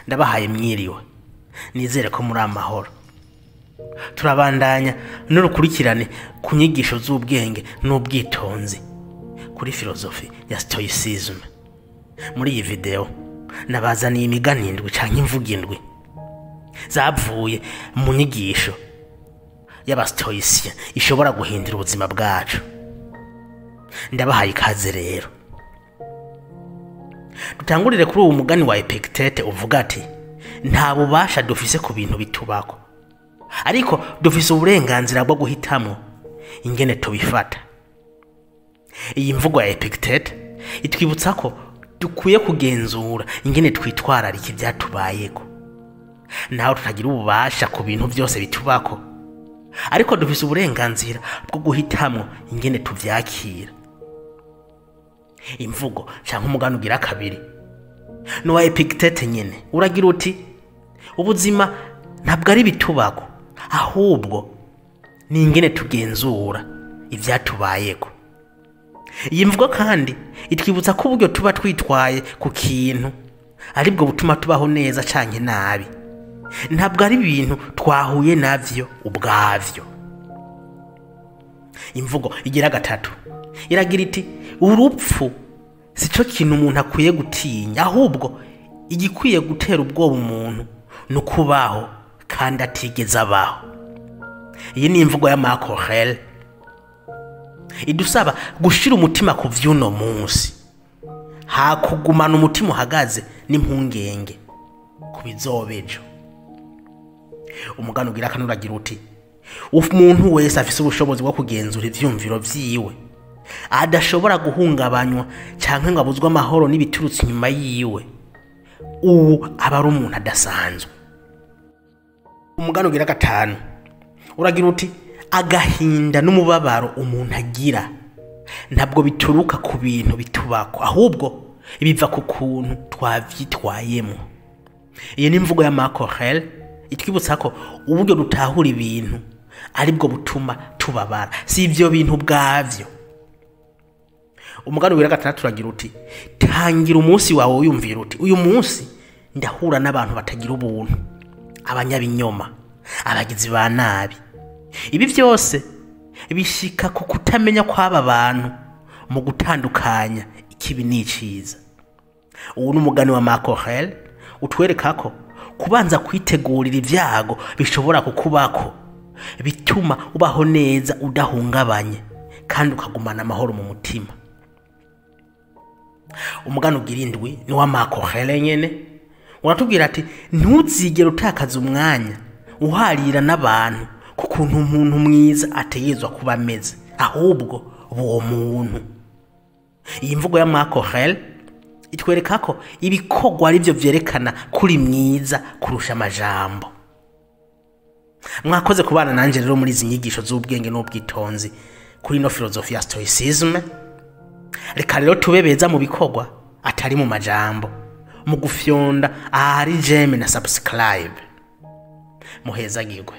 Ndabahaye mwiriwe, nizere ko muri amahoro. Turabandanya n'urukurikirane ku nyigisho z'ubwenge n'ubwitonzi kuri filozofi ya Stoicism. Muri iyi video nabazaniye imigani indwi canke imvugo indwi zavuye mu nyigisho y'abastoïcien ishobora guhindura ubuzima bwacu. Ndabahaye ikaze rero. Dutangurire kuri uwo mugani wa Epictete uvuga ati: "Nta bubasha dufise ku bintu bitubako, ariko dufise uburenganzira bwo guhitamwo ingene tubifata." Iyi mvugo ya Epictete itwibutsa ko dukwiye kugenzura ingene twitwararika ivyatubayeko. Naho tutagira ububasha ku bintu vyose bitubako, ariko dufise uburenganzira bwo guhitamwo ingene tuvyakira. Imvugo canke umugani ugira kabiri n'uwa Epictete nyene, uragira uti: "Ubuzima ntabwo ari bitubako, ahubwo ni ingene tugenzura ivyatubayeko." Iyi mvugo kandi itwibutsa ko uburyo tuba twitwaye ku kintu aribwo butuma tubaho neza canke nabi, ntabwo ari ibintu twahuye navyo ubwavyo. Imvugo igira gatatu iragira iti: "Urupfu sico kintu umuntu akwiye gutinya, ahubwo igikwiye gutera ubwoba umuntu ni ukubaho kandi atigeze abaho." Iyi ni imvugo ya Marco Aurèle idusaba gushira umutima ku vy'uno munsi, hakugumana umutima uhagaze n'impungenge ku bizoba ejo. Umugani ugira kane uragira uti: "Umuntu wese afise ubushobozi bwo kugenzura ivyumviro vyiwe, adashobora guhungabanywa canke ngo abuzwe amahoro n'ibiturutse inyuma yiwe, ubu aba ari umuntu adasanzwe." Umugani ugira gatanu uragira uti: "Agahinda n'umubabaro umuntu agira ntabwo bituruka ku bintu bitubako, ahubwo biva ku kuntu twavyitwayemo." Iyi ni imvugo ya Marco Aurèle itwibutsa ko uburyo dutahura ibintu aribwo butuma tubabara, si ivyo bintu ubwavyo. Umugani ugira gatandatu uragira uti: "Tangira umunsi wawe wiyumvira uti: uyu munsi ndahura n'abantu batagira ubuntu, abanyabinyoma, abagizi ba nabi. Ibi byose bishika ku kutamenya kw'aba bantu mu gutandukanya ikibi n'iciza." Ubu ni umugani wa Marco Aurèle utwereka ko kubanza kwitegurira ibyago bishobora kukubako bituma ubaho neza udahungabanye kandi ukagumana amahoro mu mutima. Umugani ugira indwi ni wa Marco Aurèle nyene, uratubwira ati: "Ntuzigere utakaza umwanya uharira n'abantu ku kuntu umuntu mwiza ategerezwa kuba ameze, ahubwo uwo muntu." Iyi mvugo ya Marco Aurèle itwereka ko ibikorwa aribyo vyerekana kuri mwiza kurusha amajambo. Mwakoze kubana nanje rero muri izi nyigisho z'ubwenge n'ubwitonzi kuri ino filozofi ya Stoicism. Reka rero tube beza mu bikorwa atari mu majambo, mu gufyonda ahari j'aime na subscribe. Muhezagirwe.